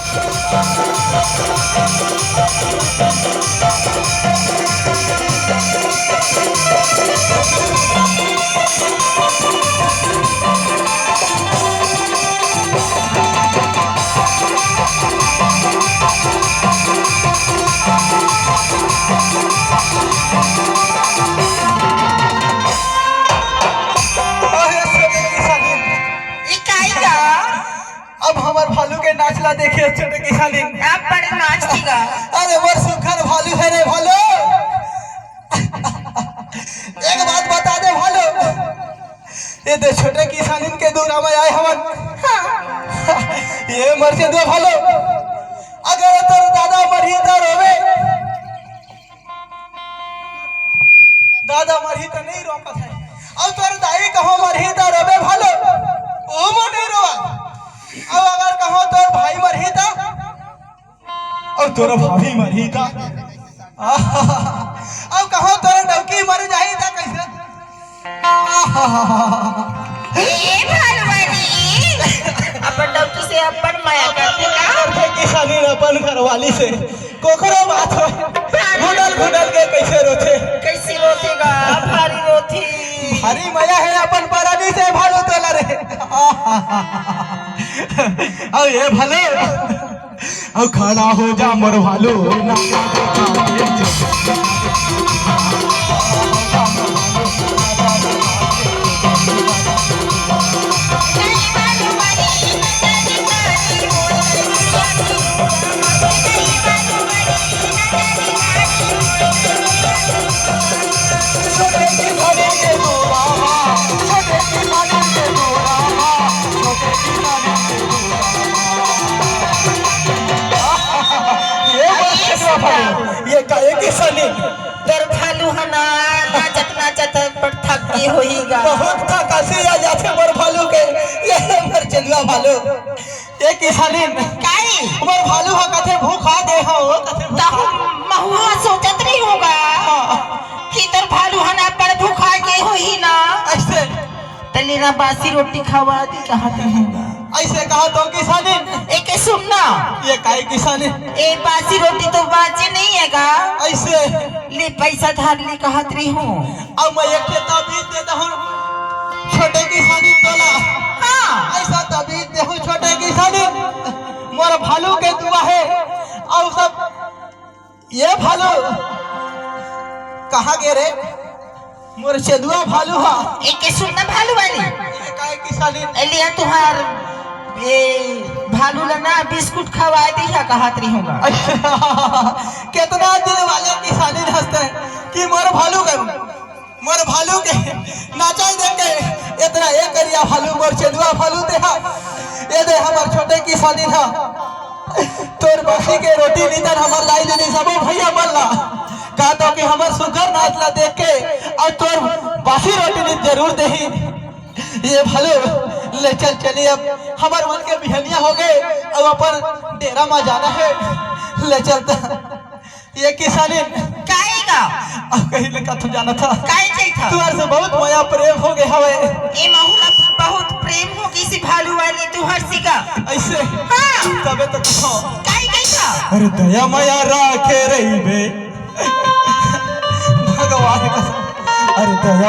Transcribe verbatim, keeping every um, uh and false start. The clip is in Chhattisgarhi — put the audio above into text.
अहे छोटे किसानी। ई काई गा? अब हमर भालू के नाच ला देखे छोटे किसानी। अब बड़े नाच दी गा। अरे मोर सुघर भालू हे रे भालू। एक बात बता दे भालू, ये दे छोटे किसानिन के दुरा में आए हवन। हाँ। ये मर के दो भालू, अगर तोर दादा मरही त रोबे, दादा मरही त नहीं रोकत है, अउ तोर दाई कहो मरही त रोबे भालू, ओ मो नहीं रोवा। अउ अगर कहो तोर भाई मरही त, अउ तोर भाभी मरही त, अउ कहो तोर डौकी मर जाही त कैसे? ए भलवानी, अपन डौकी से अपन मया करथे का? करथे किसानी अपन घरवाली से। कोकरो बात हो, घुटल घुटल के कैसे रोथे? कैसे रोथे गा? भारी रोथे। भारी मया हे अपन परानी से भालू तोला रे। अउ ये भालू, अउ खड़ा हो जा मोर भालू। ये बात सच बा भाई, ये का, ये किसानी। तोर भालू ह ना, नाचत नाचत बड़ थक गे होही गा। बहुत थकासी आ जाथे मोर भालू के, ये मोर चंदुआ भालू। ए किसानिन, काई? मोर भालू ह कथे भूखा दे हो, कथे भूखा। तहु महू ह सोचत रही होगा हाँ। कि तोर भालू ह ना पर भूखा के होही ना। ऐसे। तले ना बासी रोटी खवा दी कहत रही होगा। ऐसे कहा तो किसानिन। एके सुन ना। ये काई किसानिन? ए बासी रोटी तो बाचे नहीं है गा। ऐसे। ले पैसा धार ले कहत रही हूँ। अब मैं एक ठे ताबीज दे दहूँ छोटे किसानिन तोला। हाँ। ऐसा ताबीज देहूँ छोटे किसानिन, मोर भालू के दुआ हे। अउ सब ये भालू कहाँ गे रे? मोर चंदुआ भालू हा। एके सुन ना भालू वाली। ये काई किसानिन? ए लिया तुहार ए भालू ला ना बिस्कुट खवा दी हा कहत रही होगा। केतना दिन वाले किसानिन हंसते कि मोर भालू के मोर भालू के नाचा देख के एतना ए करिया भालू, मोर चंदुआ भालू ते हा। ए दे हमर छोटे किसानिन हा, तोर बासी के रोटी नितन हमर लाई देनी सबो भैया मन ला। का तो कि हमर सुघर नाच ला देख के अउ तोर बासी रोटी नित जरूर देही। ये भालू, ले चल चली अब, हमर मन के बिहनिया हो गे, अब अपन डेरा मा जाना हे, ले चल त। ये किसानिन। काहे गा? अब कहीं ले कथू जाना था। काहे जाई था? तुहर से बहुत मया प्रेम हो गए हवे। ए महू ला बहुत प्रेम हो गई सी भालू वाली तुहर सी का। ऐसे? हाँ। तबे तो कथो। काहे गई था? अरे दया मया राखे रही बे। भगवान का। अरे दया